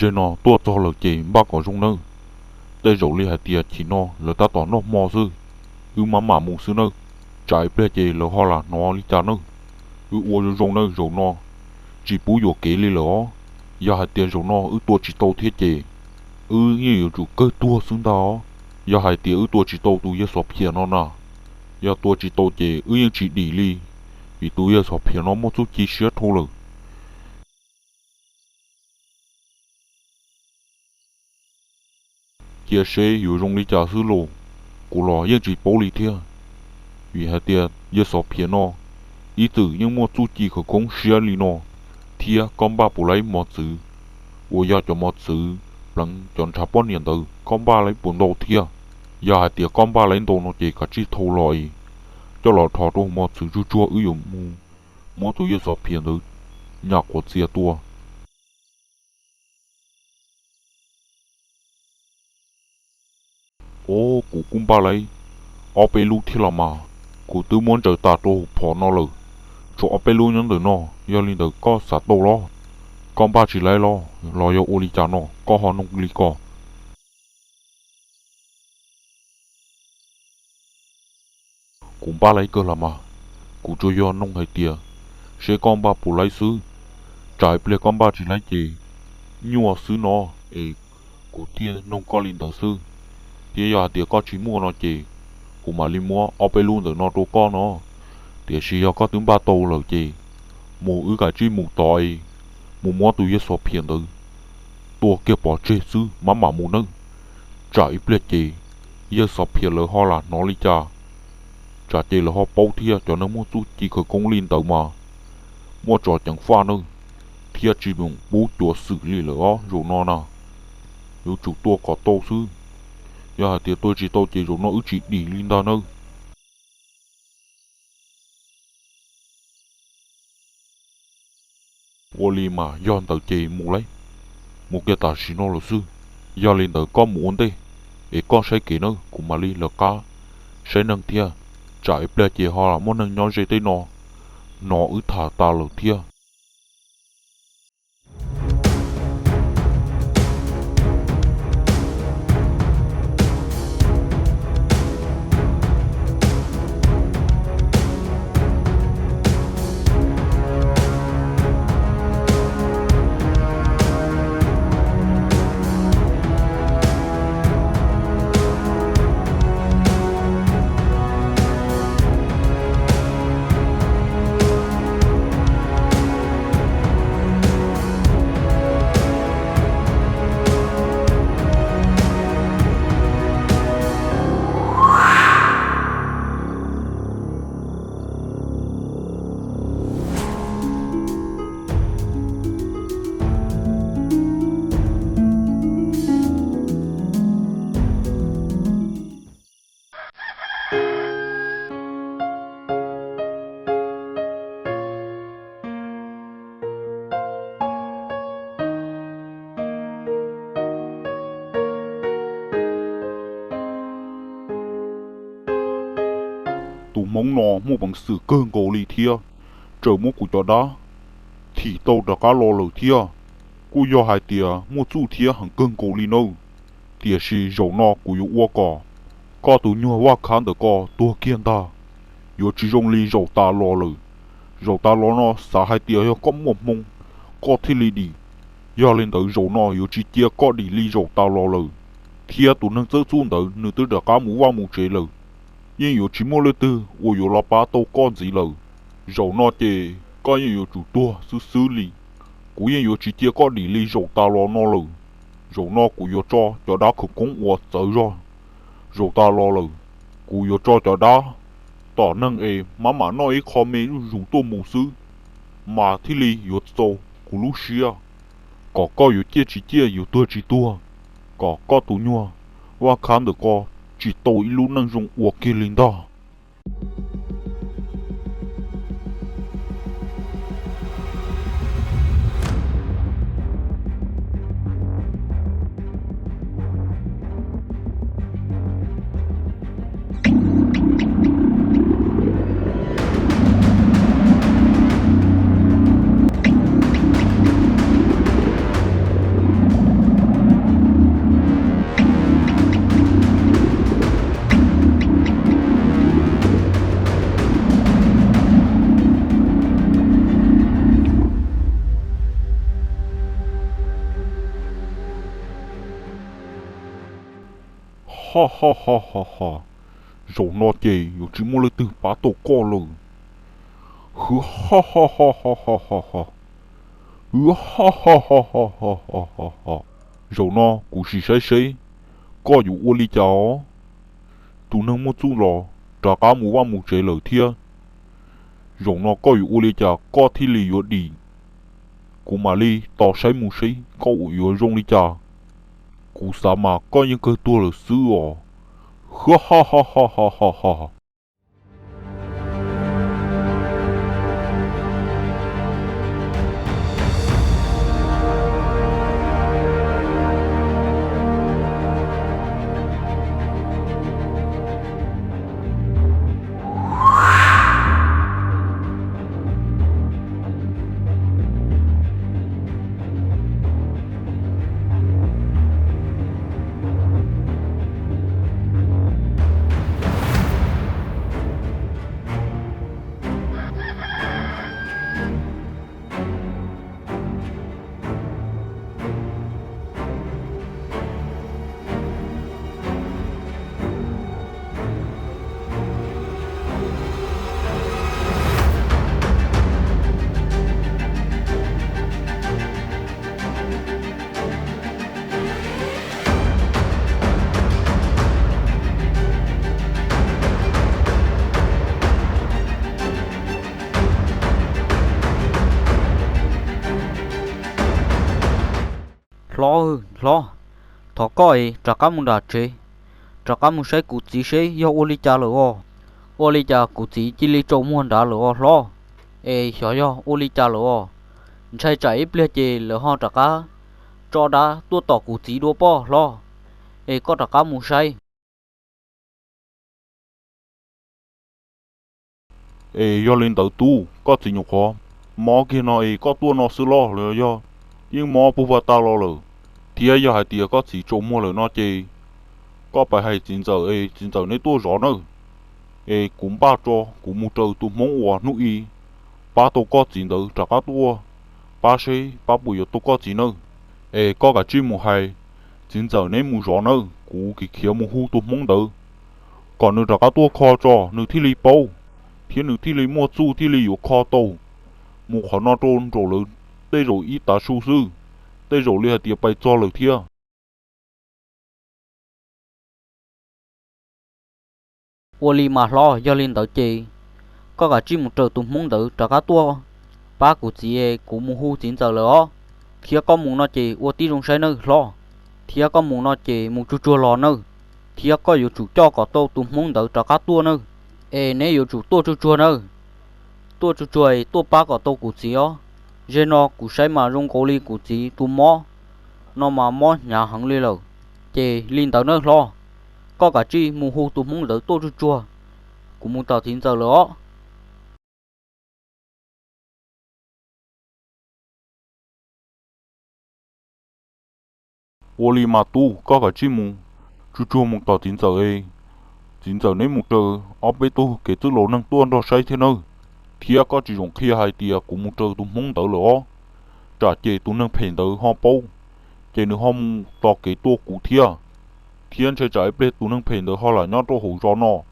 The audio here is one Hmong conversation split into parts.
Tseg no tuaj txog lawm ces npaj kom zoo nawb. Tej zaum li hais tias chim no lawv tab tom noj hmo xwb, wb mam mam mus xwb nawb. Tsam ib pliag ces lawv ho lam hnov li cas nawb. Wb ua zoo zoo nawb, zaum no tsis pub yuam kev li lawm os. Yog hais tias zaum no wb tua tsis tau thiab ces wb yeej yuav tsum kawg tuag xwb ntag os. Yog hais tias wb tua tsis tau tus yawg Xov Phiam no na, yog tua tsis tau ces wb yeej tsis dim li, vim tus yawg Xov Phiam no muaj txuj ci siab dhau lawm. Cia seb yuav zoo li cas xwb los, kuv los yeej tsis paub li thiab. Vim hais tias yawg Xov Phiam no ib txwm yeej muaj txuj ci khawv koob siab li no, thiab koj npaj puas laib mos txwv, uas yog cov mos txwv pleev cov ntshav poj niam ntawd koj npaj laib puas ntau thiab. Yog hais tias koj npaj laib ntau no ces kav tsij thau los es coj los rho rau mos txwv tsuag tsuag, wb yuav mus muab tus yawg Xov Phiam ntawd nyam quav txias tua. Os, kuv kuj npaj laib ob peb lub thiab los mas, kuv twb muab ntsaws tas rau hauv phom no lawm. Tshuav ob peb lub nyob ntawm no, yog li ntawd koj xav tau los? Koj npaj tsis laib los, los yog ua li cas no koj ho noog li ko. Kuv npaj laib kawg los mas, kuv tsuas yog noog hais tias seb koj npaj puas laib xwb. Tsam ib pliag koj npaj tsis laib ces nyuaj xwb no, es kuv thiaj noog koj li ntawd xwb. Thiab yog hais tias koj tsis muaj no ces kuv mam li muab ob peb lub ntawm no rau koj no. Tiam sis yog koj twb npaj tau lawm ces mus, wb kav tsij mus tod es mus muab tus yawg Xov Phiam ntawd tua kiag pov tseg xwb mam mam mus nawb. Tsam ib pliag ces yawg Xov Phiam lawv ho lam hnov li cas, tsam ces lawv ho paub thiab. Cov neeg muaj txuj ci khawv koob li ntawd mas muaj tso ceev faj nawb, thiab tsis mus pub cuav xwm li lawm os. Zaum no na, yuav tsum tua kom tau xwb. Yog hais tias tua tsis tau ces zaum no wb tsis dim li ntag nawb. Ua li mas yog ntawd ces mus lauj, mus kiag tam sim no lawm xwb. Yog li ntawd koj mus ua ntej, es koj saib kev nawb, kuv mam li lawv qab saib neeg thiab. Tsam ib pliag ces ho muaj neeg nyob ze tej no hnov wb tham tas lawm thiab. Tus hmoob no muaj peev xwm kawg nkaus li thiab, tseem muab kuv cov dab thim tau rov qab los lawm thiab. Kuj yog hais tias muaj txuj thiab heev kawg nkaus li nawb. Tiam sis zaum no kuv yuav ua kom koj tus nyuag Vaj Khab ntawm ko tuag kiag ntag, yuav tsis zoo li zaum tas los lawm. Zaum tas los no xav hais tias yog koj muaj hmoo koj thiaj li dim. Yog li ntawd zaum no yuav tsis cia koj dim li zaum tas los lawm. Thiab tus neeg txawb txuj ntawd nws twb rov qab mus vaj mus tsev lawm, yeej yuav tsis muaj leej twg uas yuav los pab tau koj ntxiv lawm. Zaum no ces koj yeej yuav tsum tuag xwb xwb li. Kuv yeej yuav tsis cia koj dim li zaum tas los no lawm. Zaum no kuv yuav tso cov dab khawv koob uas txawv zog zaum tas los lawm. Kuv yuav tso cov dab tom neeg es maj mam noj ib qho me zuj zus tuaj mus xwb, mas thiaj li yuav txaus kuv lub siab. Kom koj yuav ciaj tsis ciaj, yuav tuag tsis tuag, kom koj tus nyuag Vaj Khab ntawm ko tsis tau ib lub neej zoo ua kiag li ntag. Ho ho ho ho ho, zaum no ces yuav tsis muaj leej twg pab tau koj lawm. Hwv ho ho ho ho ho ho, hwv ho ho ho ho ho ho ho. Zaum no kuv sim saib seb koj yuav ua li cas os. Tus neeg muaj txuj los rov qab mus vaj mus tsev lawm thiab. Zaum no koj yuav ua li cas koj thiaj li yuav dim? Kuv mam li tos saib mus seb koj yuav zoo li cas. Kuv xav mas koj yeej kawg tuag lawm xwb os. Hwv ho ho ho ho ho ho. Hlob, hlob, thov koj es rov qab mus nram tsev, rov qab mus saib kuv txiv seb yog ua li cas lawm os. Ua li cas kuv txiv cia li tsaus muag nrad lawm os hlob? Es xyov yog ua li cas lawm os. Ntshai tsam ib pliag ces lawv ho rov qab tso dab tuaj tom kuv txiv dua pob hlob. Es koj rov qab mus saib. Es yog li ntawd tub, koj txiv nyuam qhuav mob kiag no es koj tuaj no xwb los los yog yeej mob puag vaj tag los lawm? Thiab yog hais tias koj txiv tsaus muag lawm no ces koj pab hais txiv ntxawm es txiv ntxawm neb tuaj zov nawb. Es kuv npaj tso kuv mus raws tus hmoob uas hnub i pab tau koj txiv ntawd rov qab tuaj, pab seb pab puas yuav tau koj txiv nawb. Es koj kav tsij mus hais txiv ntxawm neb mus zov nawb, kuv khiav khiav mus hu tus hmoob ntawd kom nws rov qab tuaj kho tso nws thiaj li paub, thiab nws thiaj li muaj txuj thiaj li yuav kho tau. Mus qhov no rau nraum lawv tej zaum ib tav su xwb, tej zaum li hais tias pais txog lawm thiab. Ua li mas hlob, yog li ntawd ces koj kav tsij mus raws tus hmoob ntawd rov qab tuaj pab kuv txiv, kuv mus hu txiv ntxawm lawm os. Thiab koj mus no ces ua tib zoo saib nawb hlob, thiab koj mus no ces mus tsuag tsuag los nawb, thiab koj yuav tsum coj kom tau tus hmoob ntawd rov qab tuaj nawb. Es neb yuav tsum tuaj tsuag tsuag nawb, tuaj tsuag tsuag es tuaj pab kom tau kuv txiv os. Zaum no kuv saib mas zoo nkaus li kuv txiv tus mob no mas mob hnyav heev li lawm. Ces li ntawd nawb hlob, koj kav tsij mus hu tus hmoob ntawd tuaj tsuag tsuag, kuv mus tom txiv ntxawm lawm os. Ua li mas tub, koj kav tsij mus tsuag tsuag mus tom txiv ntxawm es, txiv ntxawm neb mus raws ob peb tug kev txwj laus neeg tuaj nrog saib thiab nawb. Thiab koj tsis zoo qhia hais tias kuv mus raws tus hmoob ntawd lawm os, tsam ces tus neeg phem ntawd ho paub, ces nws ho mus tos kev tua kuv thiab. Thiab ntshai tsam ib pliag tus neeg phem ntawd ho lam nyob rau hauv zos no.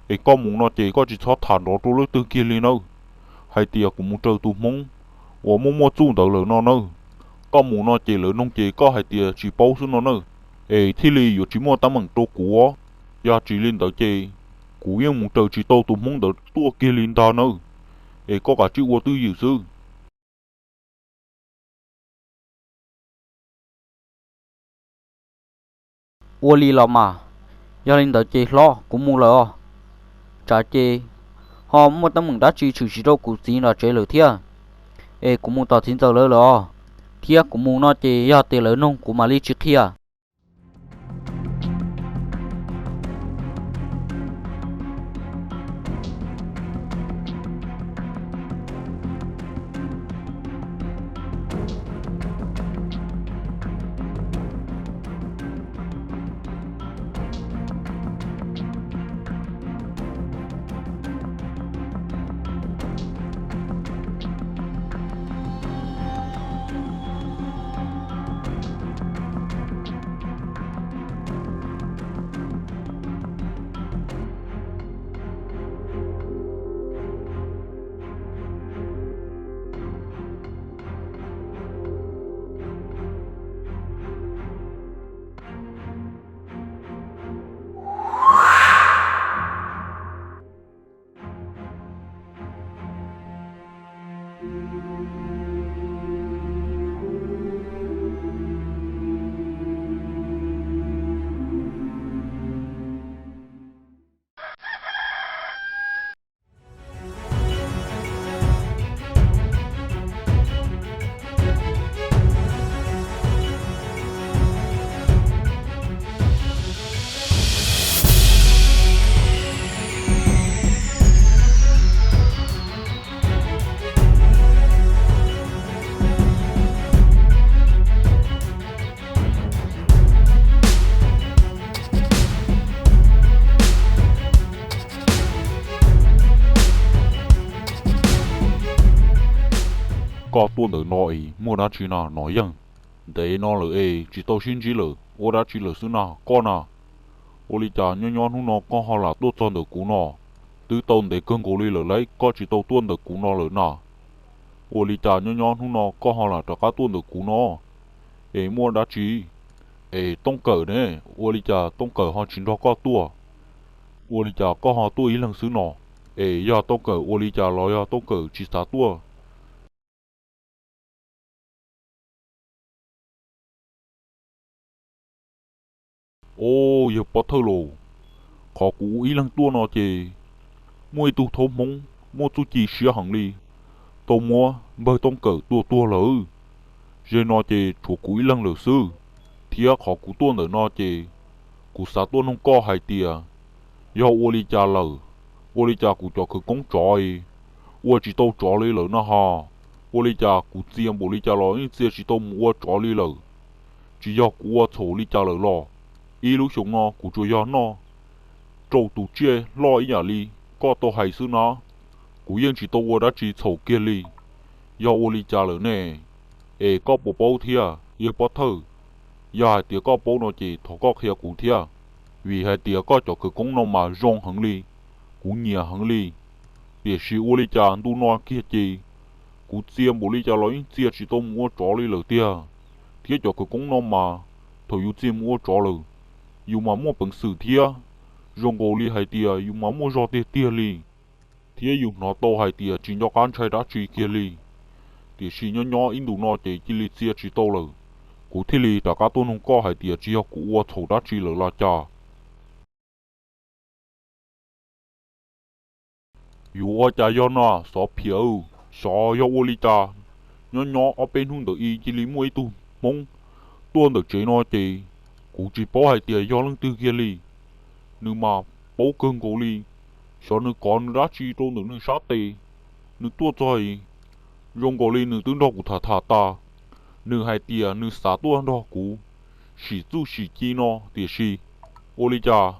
Es koj mus no ces koj tsis txhob tham nrov rau leej twg kiag li nawb, hais tias kuv mus raws tus hmoob uas muaj muaj txuj ntawd lawm no nawb. Koj mus no ces lawv noog ces koj hais tias tsis paub xwb no nawb, es thiaj li yuav tsis muaj teeb meem rau kuv os. Yog tsis li ntawd ces kuv yeej mus raws tsis tau tus hmoob ntawd tuaj kiag li ntag nawb. Es koj kav tsij ua twj ywm xwb. Ua li los mas, yog li ntawd ces hlob, kuv mus lawm os. Tsam ces ho muaj teeb meem dab tsi tshwm sim rau kuv txiv nram tsev lawm thiab. Es kuv mus tom txiv ntxawm lawv lawm os, thiab kuv mus no ces yog tias lawv noog kuv mam li tsis qhia. tuaj ntawm no es muaj dab tsi na Nom Yeej? Ntev no lawm es tsis tau sib ntsib lawm, ua dab tsi lawm xwb na koj na? Ua li cas nyob nyob hnub no koj ho lam tuaj txog ntawm kuv no? Twb tau ntev kawg nkaus li lawm lauj, koj tsis tau tuaj ntawm kuv no lawm na. Ua li cas nyob nyob hnub no koj ho lam rov qab tuaj ntawm kuv no? Es muaj dab tsi? Es Tooj Kawm ne, ua li cas Tooj Kawm ho tsis nrog koj tuaj? Ua li cas koj ho tuaj ib leeg xwb no? Es yog Tooj Kawm ua li cas los yog Tooj Kawm tsis xav tuaj? Os, yawg pov thawj los, qhov kuv ua ib leeg tuaj no ces muaj ib tug thaub Hmoob muaj txuj ci siab heev li, tau muab npawg Tooj Kawm tua tuag lawm. Ze no ces tshuav kuv ib leeg lawm xwb, thiab qhov kuv tuaj ntawm no ces kuv xav tuaj noog koj hais tias yog ua li cas lawm, ua li cas kuv cov khawv koob tsov ua tsis tau tsov li lawm no ho? Ua li cas kuv txia npaum li cas los yeej txia tsis tau mus ua tsov li lawm? Tsis yog kuv ua txhaum li cas lawm los? Ib lub xyoo no kuv tsuas yog noj rau tus tsiaj loj ib yam li koj tau hais xwb na, kuv yeej tsis tau ua dab tsi txhaum kiag li. Yog ua li cas lawm ne? Es koj puas paub thiab yawg pov thawj? Yog hais tias koj paub no ces thov koj qhia kuv thiab, vim hais tias koj cov khawv koob no mas zoo heev li, kuv nyiam heev li. Tiam sis ua li cas ntu no kiag ces kuv txia npaum li cas los yeej txia tsis tau mus ua tsov li lawm tiag. Thiab cov khawv koob no mas thaum yus txia mus ua tsov lawm, yus mas muaj peev xwm thiab, zoo nkaus li hais tias yus mas muaj zog tiag tiag li, thiab yus hnov tau hais tias tsis nco qab ntshai dab tsi kiag li. Tiam sis nyob nyob ib ntus no ces cia li txia tsis tau lawm, kuv thiaj li rov qab tuaj nug koj hais tias tsis yog kuv ua txhaum dab tsi lawm los cas? Yuav ua cas yog no Xov Phiam? Xyov yog ua li cas, nyob nyob ob peb hnub ntawd cia li muaj ib tug Hmoob tuaj ntawm tsev no ces kuv tsis paub hais tias yog leej twg kiag li. Nws mas paub kawg nkaus li, xyov nws kov nws dab tsi rau ntawm nws sab tes. Nws tuaj txog zoo nkaus li nws twb nrog kuv tham tham tas, nws hais tias nws xav tuaj nrog kuv sim txuj sim ci no tiam sis ua li cas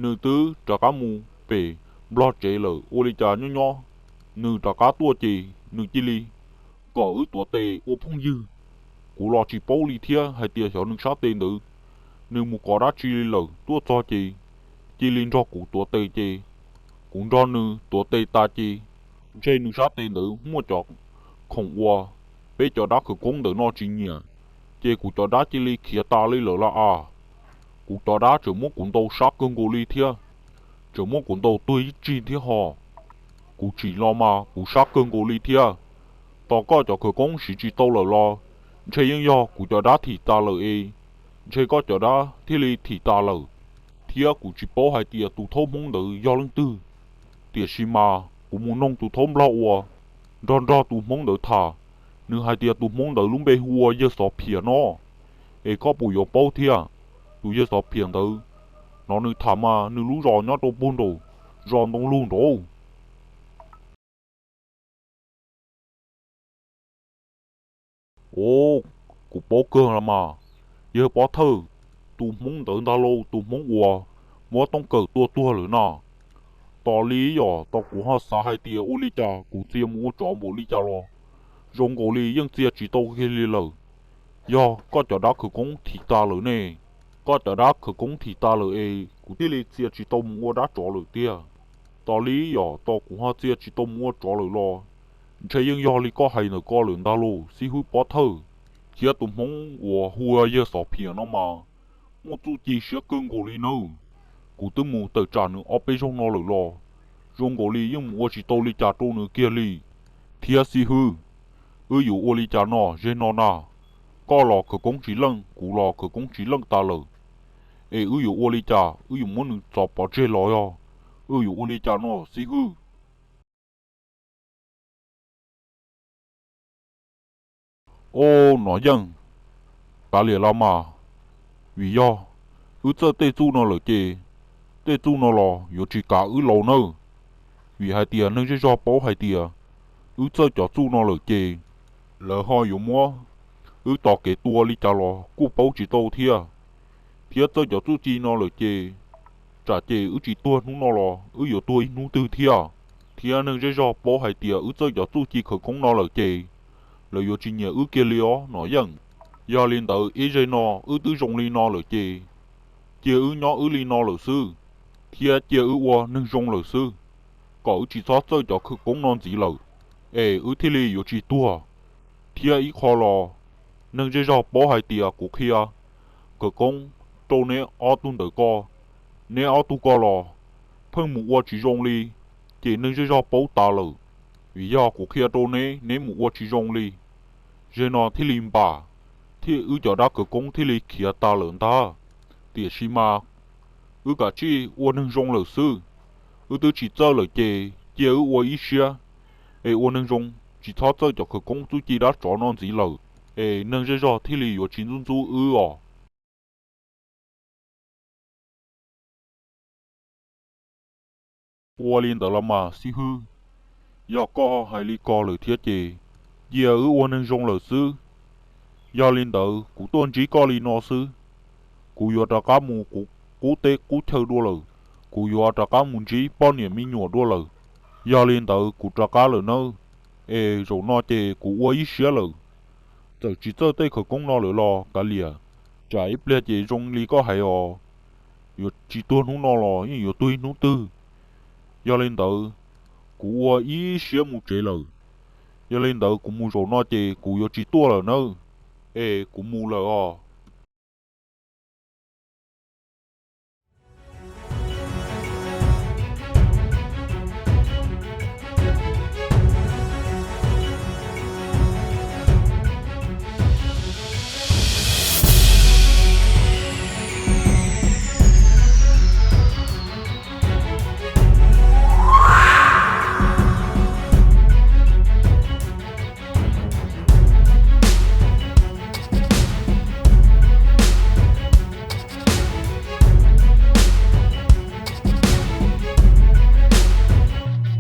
nws twb rov qab mus pem Nplog tsev lawm. Ua li cas nyob nyob nws rov qab tuaj ces nws cia li kom wb tuav tes ua phooj ywg. Kuv los tsis paub li thiab hais tias xyov nws sab tes ntawd nws mus kov dab tsi li lawm, tuaj txog ces cia li nrog kuv tuav tes ces kuv nrog nws tuav tes tas ces ntshe nws sab tes ntawd muaj cov khoom uas peb cov dab khawv koob ntawm no tsis nyiam, ces kuv cov dab cia li khiav tas li lawm lauj as. Kuv cov dab tseem muab kuv ntaus sab kawg nkaus li thiab, tseem muab kuv ntaus tuag ib tsig thiab ho. Kuv tsim los mas kuv sab kawg nkaus li thiab. Tos koj cov khawv koob siv tsis tau lawm los ntshe yeej yog kuv cov dab thim tas lawm es, ntshe koj cov dab thiaj li thim tas lawm. Thiab kuv tsis paub hais tias tus thaub Hmoob ntawd yog leej twg, tiam sis mas kuv mus noog tus thaub Nplog uas nrog nrog tus Hmoob ntawd tham, nws hais tias tus Hmoob ntawd lub npe hu ua yawg Xov Phiam no. Es koj puas yuav paub thiab? Tus yawg Xov Phiam ntawd, hnov nws tham mas nws lub zos nyob rau puag nraum zos Ntoo Lug nraud. Os, kuv paub kawg los mas, yawg pov thawj, tus Hmoob ntawd ntag lauj, tus Hmoob uas muab Tooj Kawm tua tuag lawm no. Tos li yog tos kuv ho xav hais tias ua li cas kuv txia mus ua tsov npaum li cas los zoo nkaus li yeej txia tsis tau kiag li lawm. Yog koj cov dab khawv koob thim tas lawm ne? Koj cov dab khawv koob thim tas lawm es kuv thiaj li txia tsis tau mus ua dab tsov lawm tiag. Tos li yog tos kuv ho txia tsis tau mus ua tsov lawm los ntshe yeej yog li koj hais ntawm ko lawm ntag lauj xib hwb pov thawj. Thiab tus Hmoob uas hu ua yawg Xov Phiam no mas muaj txuj ci siab kawg nkaus li nawb. Kuv twb mus tawm tsam nws ob peb zaug no lawm los zoo nkaus li yeej mus ua tsis tau li cas rau nws kiag li. Thiab xib hwb, wb yuav ua li cas no ze no na? Koj los khawv koob tsis leej, kuv los khawv koob tsis leej tas lawm. Es wb yuav ua li cas? Wb yuav muab nws txov pov tseg los yog wb yuav ua li cas no xib hwb? Os, Nom Yeej, kav liam los mas, vim yog wb txawj tej txuj no lawm ces tej txuj no los yuav tsis kav wb laus nawb. Vim hais tias neeg zej zog paub hais tias wb txawj cov txuj no lawm ces lawv ho yuav muab wb tos kev tua li cas los kuj paub tsis tau thiab. Thiab txawj cov txuj ci no lawm ces tsam ces wb tsis tuag hnub no los wb yuav tuag ib hnub twg thiab. Thiab neeg zej zog paub hais tias wb txawj cov txuj ci khawv koob no lawm ces lawv yuav tsis nyiam wb kiag li os Nom Yeej. Yog li ntawd ib zej no wb twb zoo li no lawm ces cia wb nyob wb li no lawm xwb, thiab cia wb ua neeg zoo lawm xwb, kom wb tsis txhob txawj cov khawv koob no ntxiv lawm, es wb thiaj li yuav tsis tuag. Thiab ib qho los, neeg zej zog paub hais tias kuv qhia khawv koob rau neb ob tug ntawm ko, neb ob tug ko los pheej mus ua tsis zoo li, ces neeg zej zog paub tas lawm. Vim yog kuv qhia rau neb, neb mus ua tsis zoo li, zej no thiaj li npam, thiab wb cov dab khawv koob thiaj li khiav tas lawm ntag. Tiam sis mas wb kav tsij ua neeg zoo lawm xwb, wb twb tsis txawj lawm ces cia wb ua ib siab es ua neeg zoo, tsis txhob txawj cov khawv koob txuj ci dab tsov no ntxiv lawm, es neeg zej zog thiaj li yuav tsis ntxub ntxub wb os. Ua li ntawd los mas xib hwb, yog koj hais li ko lawm thiab ces cia wb ua neeg zoo lawm xwb. Yog li ntawd kuv tuaj ntsib koj li no xwb, kuv yuav rov qab mus kuv qub teb qub chaw dua lawm, kuv yuav rov qab mus ntsib poj niam me nyuam dua lawm. Yog li ntawd kuv rov qab lawm nawb, es zaum no ces kuv ua ib siab lawm. Txawm tsis txawj tej khawv koob no lawm los kav liam, tsam ib pliag ces zoo li koj hais os, yuav tsis tuag hnub no los yeej yuav tuag ib hnub twg. Yog li ntawd, kuv ua ib siab mus tsev lawm. Yog li ntawd kuv mus zaum no ces kuv yuav tsis tuaj lawm nawb, es kuv mus lawm os.